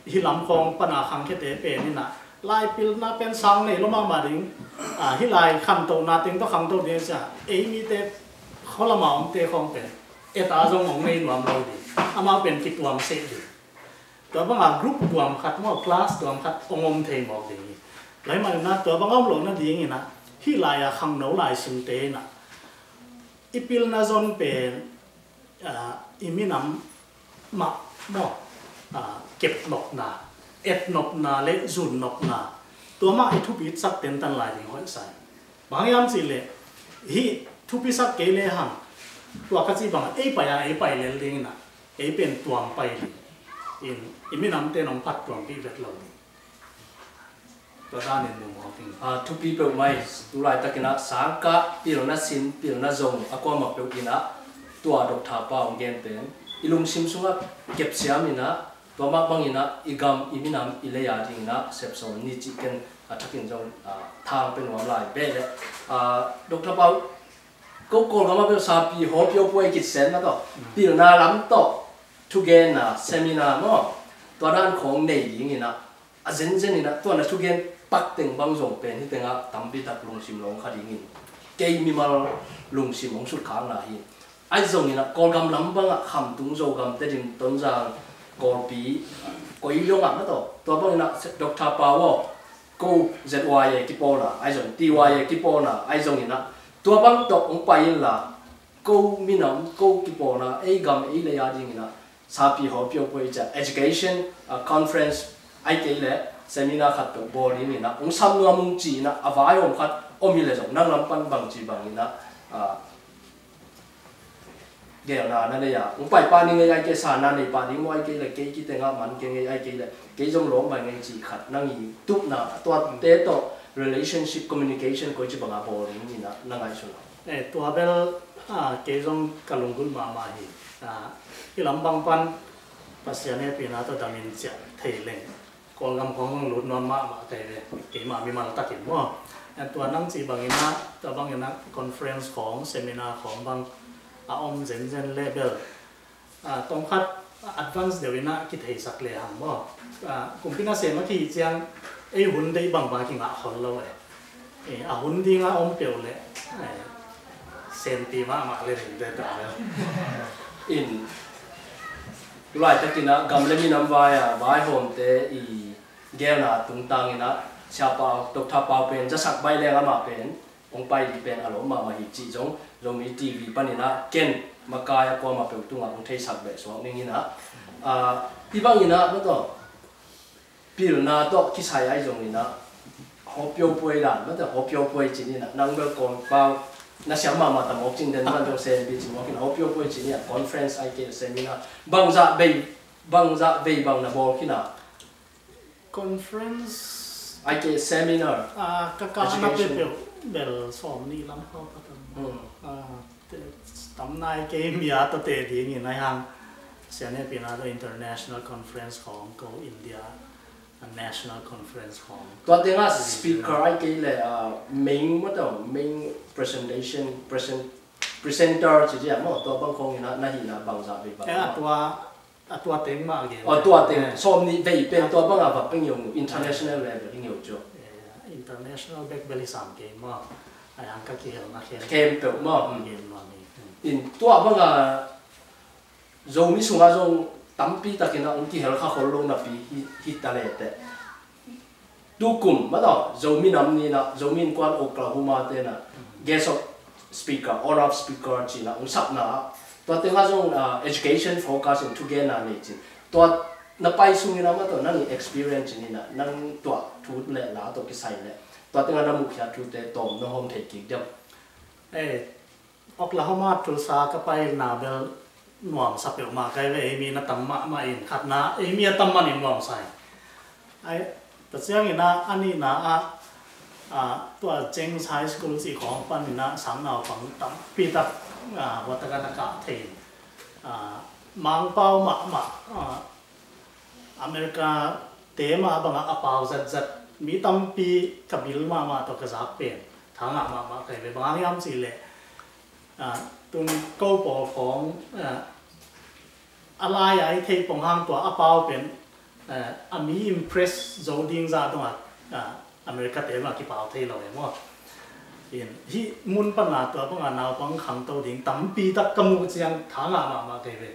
hih lam khawng pana khangkhiate pen in ah lai pilna pen sang nei lo mahmah ding. Ah, hih lai khantohna teng tawh khangto ding cia ei mite khualama omte khawng pen et a zong hong nei nuam lo ding. Amau pen kituam seh ding. Tua banga group tuam khat maw, class tuam khat hong om thei mawk ding hi. Lai man in ah tua banga om lohna dingin ah hih lai-a khangno lai sinte in ah i pilna zon pen, ah, i minam mah maw, ah, kepnopna, etnopna le zunnopna, tua mah i thupitsak tentan lai ding hoih sa hi. Bang hiam cih leh hih thupisak kei le hang, tua ka cih bangah ei pai a ei pai lel ding in ah ei pen tuam pai ding in, i minamte in hong phat tuampih vet lo ding. Tua danin mumaw king. A, thupi peuhmah hi. Tu laitakin ah sangkah pilna sin, pilna zong a kuamah peuh in ah tua Doctor Pa hong gen pen i lungsim sungah kepsiam in ah tua mah bangin ah i gam, i minam, i lei a dingin ah sep sawm ni cih ken a thakin zong, a, thang pe nuam lai beh leh, a, Doctor Pa, ko Kawlgam ah bel sapi hawlpi hawlpi a kit sen na tawh, pilna lam tawh thugenna seminar maw, tua dan khawng nei dingin ah a zenzen in ah tua na thugen pak teng bang zong pen hih tengah tampi tak lungsim lawng kha dingin kei mimal lungsim hong sutkhakna hi. Ahi zongin ah Kawlgam lam bangah Khamtung, Zogam, Tedim, Tonzang, Kawlpi, koi zongah na tawh, tua bangin ah Doctor Pa aw, ko Z Y A kipawlna ahi zong, T Y A kipawlna ahi zongin ah tua bang tawh hong pai inla, ko minam, ko kipawlna, ei gam ei lei a dingin ah sapi hawlpi hawlpi cia education, a, conference, ahih kei leh seminar khat peuh bawl dingin ah hong sam nuam ung ci-in ah a vaihawm khat om hi leh zong nang lam pan bangci bangin ah, a, gelna na nei a, hong pai pah ni ngei, ahih kei sa na nei pah ding maw, ahih kei leh kei kitengah man kei ngei, ahih kei leh kei zong lawm bai ngei cih khat nang i tupna, tuate tawh relationship, communication koici bangah bawl dingin ah na ngaihsun a? Eh, tua bel, ah, kei zong ka lunggulh mahmah hi. Ah, hih lam bang pan Pasian hehpihna tawh damin ciah thei leng Kawlgam khawng zong lut nuam mahmah kei ve, keimah mimal takin maw. A tua nang cih bangin ah, tua bangin ah conference khawng, seminar khawng bang a om zenzen leh bel, a, tawmkhat advance deuh in ah kitheisak lehang maw. A, kumpi nasem a kihih ciang ei hun deih bangbang a kingah khol lo e. E, a hun dinga om peuh leh, e, senpi mahmah le ringte ta le. In, tu laitakin ah gam le minam vai a vaihawmte i geelna tungtangin ah Sia Pau, Doctor Pau pen zasak baih leng amah pen hong pai ding pen a lawm mahmah hi cih zong Zomi T V panin ah ken makai a kuamah peuh tungah hong theisak beh suak ning in ah, a, hih bangin ah, mataw, pilna tawh kisai ahi zongin ah, hawpiau puai dan, mataw, hawpiau puai cin in ah, nang bel kawm pau na siam mahmah ta mawk cin den man zong senpi cin mawk in, hawpiau puai cin in ah, conference ahih kei leh seminar, bangzah bei, bangzah bei bang na bawl khin ah? Conference ahih kei leh seminar, a, ka ka na education peuh bel sawm nih lam khawng ka tam. Hmm. A, te, tam nai kei mi a tawte dingin ahi hang, sian he pina tawh international conference khawng ko, India a national conference khawng. Tua tengah speaker ahih kei leh, a, main, mataw, main presentation, present, presenter ci ci a maw, tua bang khawng in ah na hihna bangzah bei bang? E, a tua, a tua teng mah gen. Aw, tua teng, e, sawm nih vei pen tua banga va pia ngeu, international level hi ngeu cu. E, international bek bel hi sam kei maw. Ahi hang ka kihelna khempeuh maw. Hmm. Gen nuam hi. Hmm. In tua banga Zomi sungah zong tampi takin ah hong kihel kha khol lo napi hi, hi ta leh teh. Tukum, mataw, Zomi Nam Ni in ah, Zomi Innkuan Oklahoma te in ah, guest of speaker, honor of speaker ci in ah hong sapna ah, tua tengah zong, ah, education focus in thugenna nei cin. Tua na pai sungin ah, mataw, nang i experience in ah, nang tua thu le la tawh kisai leh, tua tengah na muhkhiat thute tawm na hawm thei kik diam? Eh, Oklahoma, Tulsa ka paina bel nuamsa peuhmah ka hi ve, ei mi na tam mahmah in, khatna, ei mi a tam manin nuamsa hi. Ai, tua ciangin ah, a nihna ah, ah, tua Jenks High School cih khawng panin ah, sang naupang tampi tak, ah, huatak ah na kah thei in, ah, Mangpau mahmah, ah, America te mah bangah a pau zatzat, mi tampi ka bil mahmah tawh ka zak pen, tha ngah mahmah ka hi ve. Bang hang hiam cih leh, ah, tun ko pawl khawng, ah, a lai-a i theih pong hang tua a pau pen, ah, a mi impress zo ding zah dongah, ah, America te mah kipau thei lo e maw. In, hih mun pana tua banga naupang khangto ding tampi tak ka muh ciang tha ngah mahmah ka hi ve.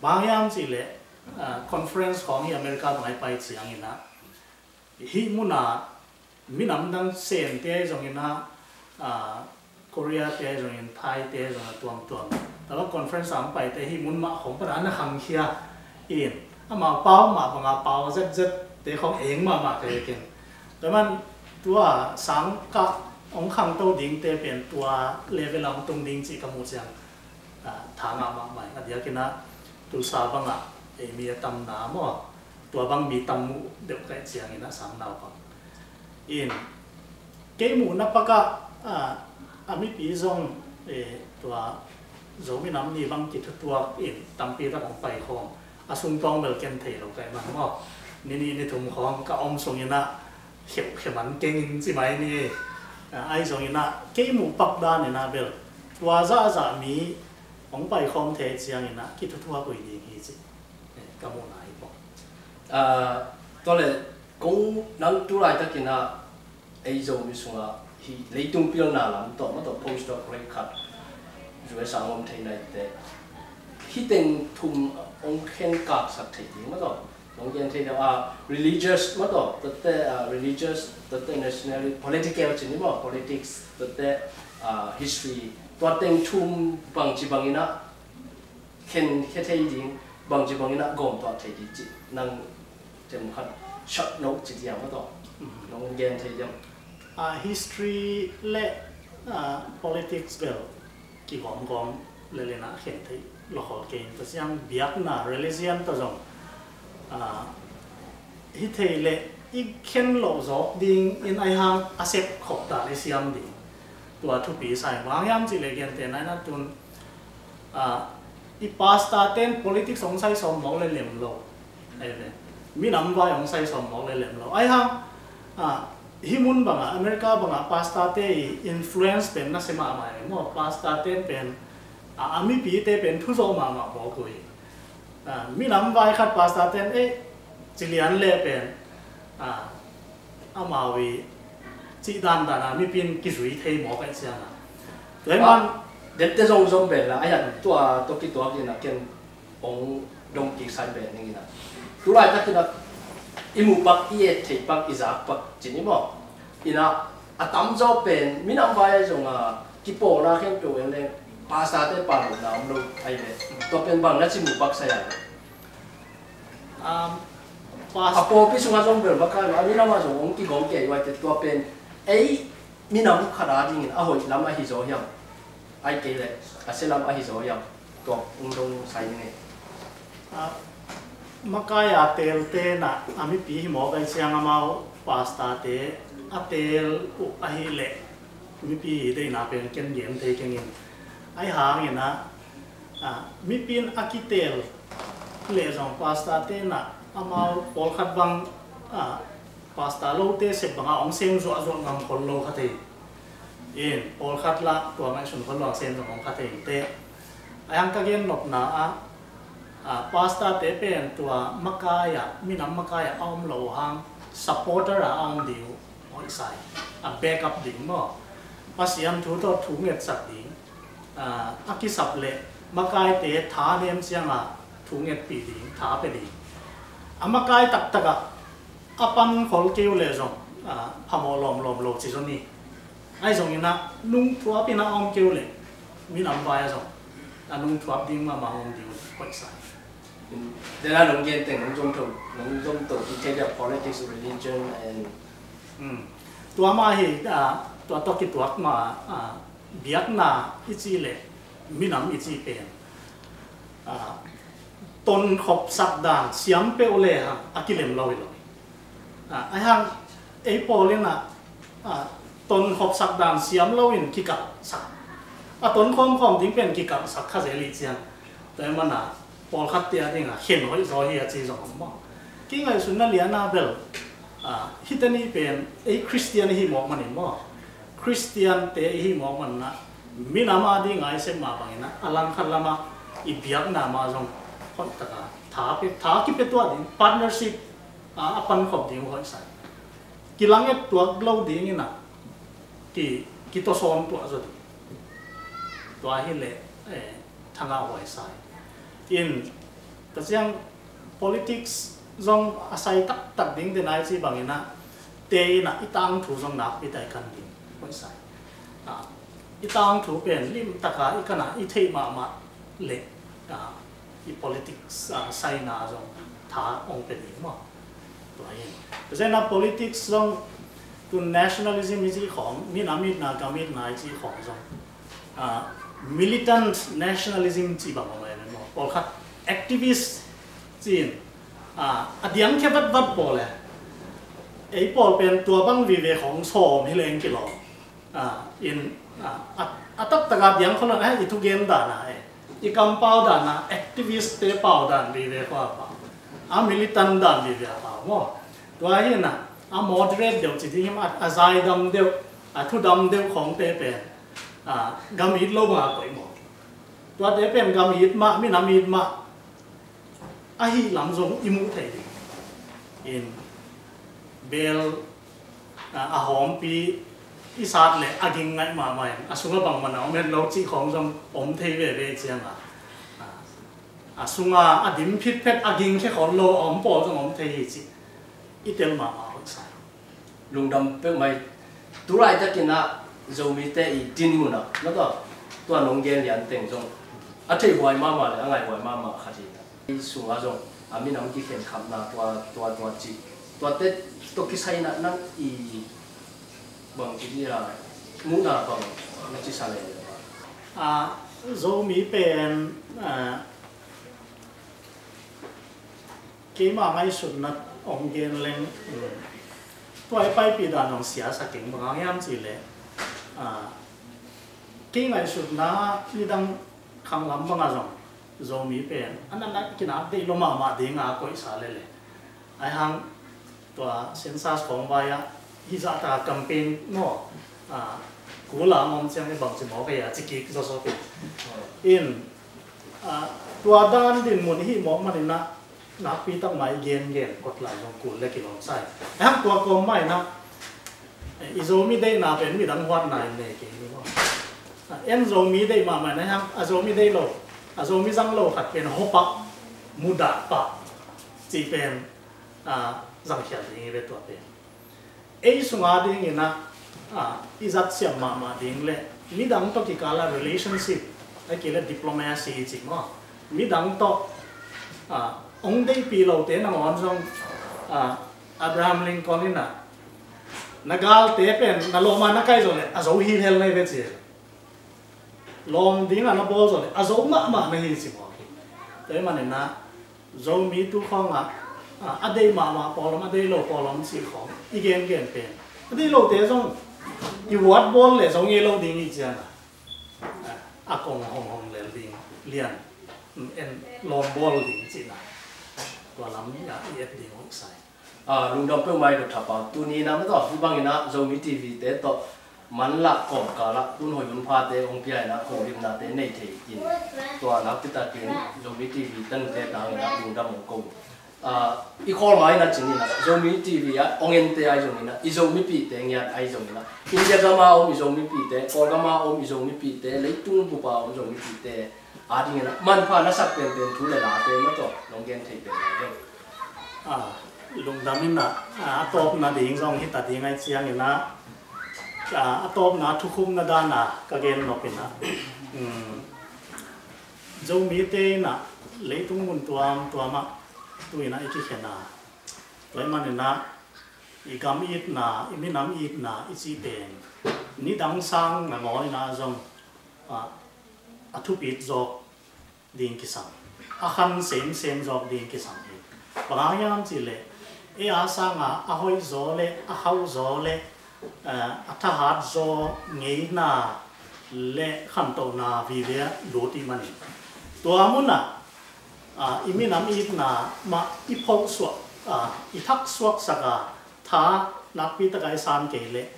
Bang hang hiam cih leh, ah, conference khawng hi America bang a i pai ciangin ah, hih munah minam dang Sente zongin ah, ah, Korea te zongin, Thai te zongin a tuamtuam. Tua bang conference a hong paite hih mun mah khawng pana na khangkhia in, amau pau mah banga pau zetzet te khawng eng mahmah ka hi kei. Tua man tua sang kah hong khangto dingte pen tua level a hong tung ding cih ka muh ciang, ah, tha ngah mahmah. A diakin ah Tulsa bangah ei mi a tamna maw, tua bang mi tam muh deuh ka hih ciangin ah sang naupang in, kei muhna pakah, ah, a mipi zong, eh, tua Zomi Nam Ni bang kithutuak in tampi tak hong pai khawm, a sungtawng bel ken thei lo ka hih man maw. Ni nih ni thum khawng ka om sungin ah kheuh khia man keng in ci mai ni. Ah, ahi zongin ah kei muh pak danin ah bel tua zahzah mi hong pai khawm thei ciangin ah kithutuak uh hi ding hi ci, eh, ka muhna hi pong. Ah, tua leh kong nang tu laitakin ah ei Zomi sungah hih leitung pilna lam tawh, mah tawh postdoc rate khat U S a hong om thei nai teh, hih teng thum hong khenkaksak thei ding, mah tawh hong gen thei ding, ah, religious, mah tawh, tua teh, ah, religious, tua teh nationality, political ci ni maw, politics, tua teh, ah, history, tua teng thum bangci bangin ah khenkhia thei ding, bangci bangin ah gawmtuah thei ding cih nang themkhat short note ci diam, mah tawh, mm, nong gen thei diam? Ah, history le, ah, politics bel kigawmgawm lel in ah khen theih lawhkhol kei in, tua ciang biakna, religion tawh zong, ah, hi thei leh i khen loh zawk dingin ahi hang a sep khop dan i siam ding. Tua thupi sa hi. Bang hang hiam cih leh gentehna in ah tun, ah, i pastor ten politics hong sai sawm mawk leh lem lo. Ahi ve. Minam vai hong sai sawm mawk le lem lo. Ahi hang, ah, hih mun bangah, America bangah pastor te i influence pen na sia mahmah e maw. Pastor ten pen, ah, a mipite pen thuzawh mahmah mawk uh hi. Ah, minam vai khat pastor ten, eh, ci lian le pen, ah, amau i cih dandan a mipi in kizui thei mawk ahih ciangin. Tua hi man, dette zong zong pen la, a hian tua tawh kituak in a ken hong dong kik sai pen ning in a. Tulaitak in a i muh pak, i et thei pak, i zak pak cin i maw. In a, a tamzaw pen minam vai zong a kipawlna khempeuh en leng pastor te pahluhna om lo ahi ve. Tua pen bang na ci muh pak sai a. Um, a pawlpi sungah zong bel makai lo, a minam ah zong hong kigawm kei uai te tua pen. Ei minam khat a dingin a hoih lam ahi zaw hiam? Ai kei leh a sia lam ahi zaw hiam? Tua hong dong sai ning e. Ah, makai a teelte in a mipi hi mawk ahih ciang amau pastor te a teel uh ahih leh mipi deihna pen ken gen thei keng in. Ahi hangin a, ah, mipi in a kiteel leh zong pastor te in a amau pawlkhat bang, ah, pastor lote sep bangah hong sem zuahzuah ngam khol lo kha thei. In, pawlkhat lah tua ngaihsun khol lo a sem zong hong kha thei in teh. Ahi hang ka gen nopna ah, ah, pastor te pen tua makai ah, minam makai ah a om lo hang supporter a a om ding uh hoih sai. A backup ding maw. Pasian thu tawh thu ngetsak ding. Ah, a kisap leh makaite tha nem ciangah thu ngetpih ding, tha pia ding. A makai taktak ah a pan khol kei uh leh zong, ah, phamawh lawmlawm lo ci zaw ni. Ahi zongin a nungthuap in a om kei uh leh minam vai ah zong a nungthuap ding mahmah om ding uh hoih sai. Dena nong gen teng nong zom to, nong zom to i thei dia politics, religion and, hmm, tua mah hi, ah, tua tawh kituak mah, ah, biakna i cih leh minam i cih pen, ah, tonkhop sak dan siam peuh le hang a kilem lo hi lo. Ah, ahi hang ei pawl in a, ah, tonkhop sak dan siam lo in kikalh sak. A tonkhawm khawm ding pen kikalh sak kha zel i ciang. Tua hi man a pawlkhat te a ding a khen hoih zaw hi a ci zong om maw. Kei ngaihsutna lian a bel, ah, hihte ni pen ei Christian i hi mawk manin maw. Christian te i hi mawk man a minam a ding a i sep mah bangin a, a langkhat lamah i biakna mah zong hoih taka tha pe, tha kipia tuah ding, partnership, ah, a pankhop ding uh hoih sai. Kilanget tuak lo dingin a ki, kitawsawn tuah zaw ding. Tua hi leh, eh, thangah huai sai. In, tua ciang politics zong a sai taktak ding te nai ci bangin a, te in a i tangthu zong nakpi tak i kan ding hoih sai. Ah, i tangthu pen limtaka i kan a i theih mahmah leh, ah, i politics, ah, saina zong tha hong pia ding maw. Tua hi. Tua ciang a politics zong tu nationalism i cih khawng, minam itna, gam itna i cih khawng zong, ah, militant nationalism cih bang om ahi maw. Pawlkhat activist ci-in, ah, a diangkhia vatvat pawl e. Ei pawl pen tua bang vive khawng sawm hi leng kilawm. Ah, in, ah, a, a taktak a diang khawng lo, eh, i thugen dan a, eh, i kampau dan a, activist te pau dan vive khawng a pau. A militant dan vive a pau maw. Tua hi in a, a moderate deuh ci ding hi maw, a, a zaidam deuh, a thudam deuh khawngte pen, ah, gam it lo bang a koih maw. Tuate pen gam it mah, minam it mah, ahih lam zong i muh theih ding. In bel, ah, a hawmpi i sat leh a ging ngaih mahmah in, a sungah bangmah na om het lo cih khawng zong om thei veve ciang a, ah, a sungah a dim phitphet a gingkhia khol lo a om pawl zong om thei hi cih i tel mahmah hoih sai. Lungdam peuhmah hi. Tulaitakin a Zomite i dinmun ah, na tua, tua nong gen lian teng zong a theihhuai mahmah leh a ngaihhuai mahmah khat hi. Ei sungah zong a minam kikhenkhapna tua, tua, tua cih, tuate tawh kisai in a nang i bang ci dih a, muhna bang na ci sa leh. Ah, Zomi pen, ah, keima ngaihsutna hong gen leng, um, tua i paipih dan hong siasak keng bang hang hiam cih leh, ah, kei ngaihsutna nidang khanglam bangah zong Zomi pen a na, na kinak deih lo mahmah ding a koihsa leh leh, Ai hang tua census khawng vai ah hih zah taka campaign maw, a, kul a om ciang i bangci mawk ei a ci kik zawzaw pih. In, a, tua dan dinmun i hih mawk manin ah nakpi tak mah i gengen kawt lai zong kul le kilawm sa hi. Ai hang tua kawm mah in ah, eh, i Zomi deihna pen midang huatna in nei kei ni maw. A, en Zomi deih mahmah in ah, ai hang a Zomi deih lo, a Zomi zang lo khat pen hawpah, mudah pah cih pen, a, zangkhial ding hi ve tua pen. Ei sunga dingin ah, a, i zatsiam mahmah ding le midang tawh kikal ah relationship, a kile diplomacy cih maw. Midang tawh, a, hong deihpih lote nangawn zong, a, Abraham Lincoln in ah na galte pen na lawm a na kai zawh leh a zo hi hel na hi ve ci. Lawm ding a na bawl zawh leh a zo mahmah na hi ci mawk hi. Tua ahih manin ah Zomi tu khawng ah, a, a deih mahmah pawl om, a deih lo pawl om cih khawng i gengen pen, a deih lote zong i huat bawl leh zo ngei lo ding hi ciang a, a kong hong hong lel ding lian, en lawm bawl ding cihna, tua lam ah i et ding hoih sa hi. A, lungdam peuhmah i Dr. Pau. Tuni in ah maw, hih bangin ah Zomi TV te tawh manlah kawmkal ah hun hoih hun phate hong pia in ah kawmlimnate nei thei in, tua nakpi takin Zomi TV tangte tangin ah lungdam hong ko. A, i khawl ma in ah cin in ah Zomi TV ah hong ente ahi zongin ah, i Zomipihte ngiat ahi zongin ah, India gam a om i Zomipihte, Kawlgam a om i Zomipihte, leitung bup a om Zomipihte adingin ah manpha na sak penpen thu le late maw tawh nong gen thei pen lai ding. A, lungdam in ah, a, a tawpna ding zong hi ta ding ahih ciangin ah, a, a tawpna thukhupna dan a ka gen nop in ah, um, Zomite in ah leitung mun tuamtuam ah tu in ah i kikhen a, tua ahih manin ah i gam itna, i minam itna i cih pen nidang sang nangawn in ah zong, a, a thupit zawk ding kisam, a khan semsem zawk ding kisam hi. Bang hang hiam cih leh ei a sanga a hoih zaw le a hauh zaw le, eh, a thahat zaw ngeina le khantohna vive lut i hih manin, tua mun ah, ah, i minam itna mah i pholhsuah, ah, i thaksuaksak a, tha nakpi taka i san kei leh,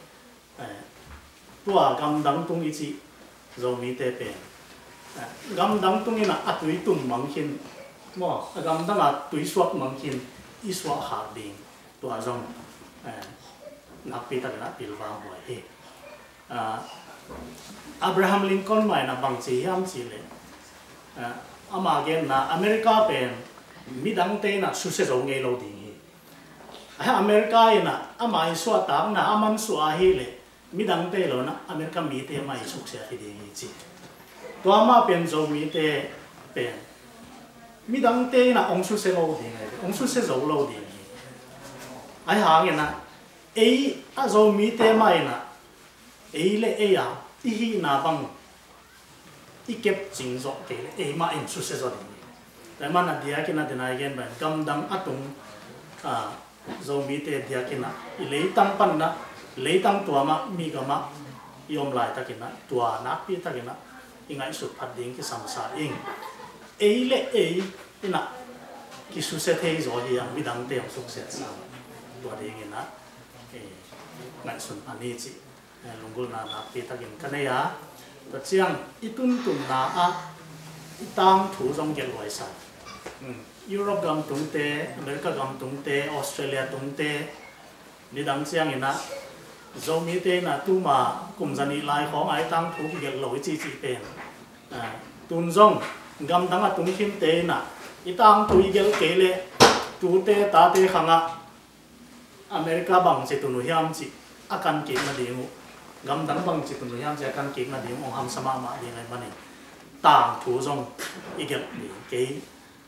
eh, tua gamdang tung i cih Zomite pen, eh, gamdang tung in ah a tui tum mang khin maw, a gamdang a tui suak mang khin i suah khak ding, tua zong, eh, nakpi takin ah pilvang huai hi. Ah, Abraham Lincoln mah in ah bang ci hiam cih leh, ah, ama genna America pen midangte in ah susia zo ngei lo ding hi. America in ah ama i suahtakna a mansuah ahih leh midangte hi lo in ah America mite mah i suksiat hi ding hi ci. Tua mah pen Zomite pen midangte in ah hong susia lo ding hi, hong susia zo lo ding hi. Ahi hangin ah ei a Zomite mah in ah ei le ei a i hihna bang i kepcing zawh kei leh ei mah in susia zaw ding hi. Tua ahih manin a diakin a dena i gen bang gamdang a tung, a, Zomite diakin ah i leitang panin ah, leitang tuam ah, migam ah i om laitakin ah tua nakpi takin ah i ngaihsut phat ding kisam sa ing. Ei le ei in ah kisusia thei zaw hi a, midangte hong suksiat sa, tua dingin ah, eh, ngaihsun pha ni cih, eh, lunggulhna nakpi takin ka nei a. Tua ciang i tuntunna ah i tangthu zong gelh huai sa. Hmm. Europe gam tungte, America gam tungte, Australia tungte, nidang ciangin ah Zomite in ah tuma kum zanih lai khawng a i tangthu kigelh lo i cihcih pen, ah, tun zong gamdang a tung khinte in ah i tangthu i gelh kei leh tute tate khang ah America bangci tun uh hiam cih a kan kik nading uh, gamdang bangci tun uh hiam cih a kan kik nading uh hong hamsa mahmah ding ahih manin tangthu zong i gelh ding. Kei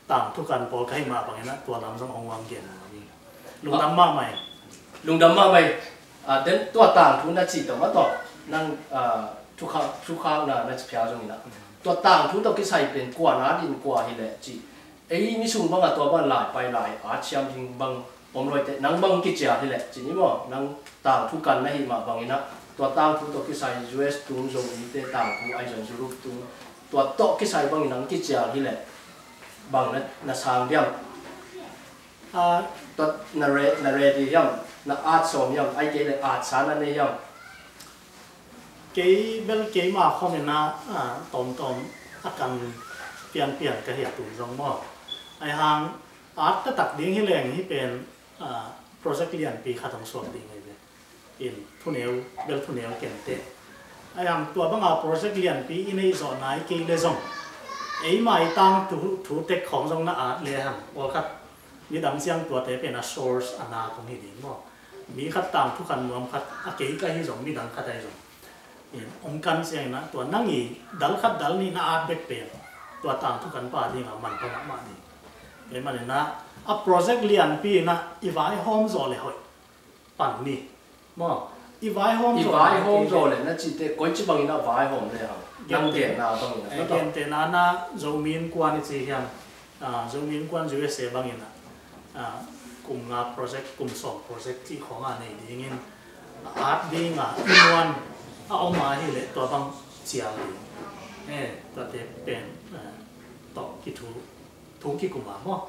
tangthu kan pawl ka hih mah bangin ah tua lam zong hong vang gen ding. Lungdam mahmah hi. Lungdam mahmah hi. Ah, then tua tangthu na cih tawh mah tawh nang, ah, thukhak, thukhakna na ci phial zongin ah, tua tangthu tawh kisai pen kua na din kua hi leh cih, ei mi sung bangah tua bang lai pai lai a thiam ding bang om loi teh, nang bang kicial hi leh ci ni maw, nang tangthu kan na hih mah bangin ah tua tangthu tawh kisai U S tung, Zomite tangthu ahi zong Europe tung, tua tawh kisai bangin nang kicial hi leh bang na, na sang diam? A, tua na re, na ready hiam, na at sawm hiam, ai kei le at sa na nei hiam? Kei bel keima khawm in a, a, tawmtawm a kan pianpian ka hi a, tu zong maw. Ai hang at taktak ding hi leng hi pen, a, project lianpi khat hong suak ding hi ve. In thuneu, bel thuneu kente. Ai hang tua banga project lianpi i neih zawh nai kei le zong, eima i tangthu, thu tek khawng zong na at le hang, pawlkhat midang ciang tuate pen a source a na kong hi ding maw. Mi khat tangthu khat nuam khat, a kei ka hi zong, midang khat ahi zong, in hong kan ciangin a, tua nang i dal khat dal nih na at bek pen tua tangthu kan pa ding a manpha mahmah ding. Kei manin a, a project lianpi in a i vaihawm zawh le hoih pan ni maw. I vaihawm, i vaihawm zawh le na cihte koici bangin a vaihawm le hang, nang gente, genna bangin a, eh, na tawh, gente na, na Zomi Innkuan i ci hiam, a, Zomi Innkuan U S A bangin a, a, kum nga project, kum sawm project cih khawng a nei dingin a at ding a i muan a om a hi le tua bang cial ding. Eh, tuate pen, eh, tawh kithu, thu kikum a maw,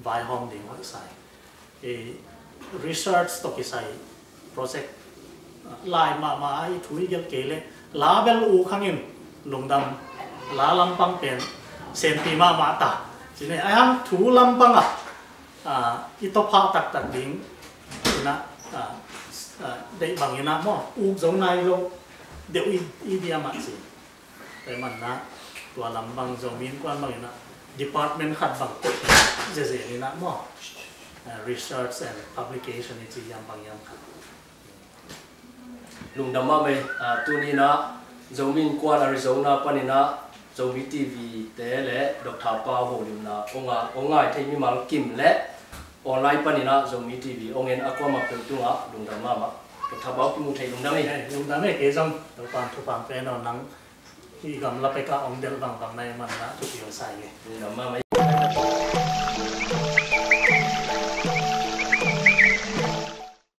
vaihawm ding hoih sa hi. Eh, research tawh kisai project, ah, lai mahmah a i thu i gelh kei le, la bel uk hangin lungdam, la lampang pen senpi mahmah ta. Cine, ai hang thu lampang a, ah, i tawpah taktak ding in a, ah, ah, deih bangin a maw, uk zo nai lo deuh i, i diam ah ci. Tua ahih manin a, tua lam bang Zomi Innkuan bangin a, department khat bang koih zezen in a maw, eh, research and publication i ci hiam bang hiam khat. Lungdam mahmah ei, ah, tuni in a Zomi Innkuan Arizona panin a Zomi T V te le Doctor Pau holimna hong a, hong ngai thei mimal kim le online panin a Zomi T V hong en a kuamah peuh tungah lungdam mahmah. Doctor Pau kimu thei lungdam ei. Eh, lungdam ei, kei zong Topa'n thupha pen aw, nang hih gamla pek ah hong delh bangbang na hih manin a thupi hong sa ing ei. Lungdam mahmah ei.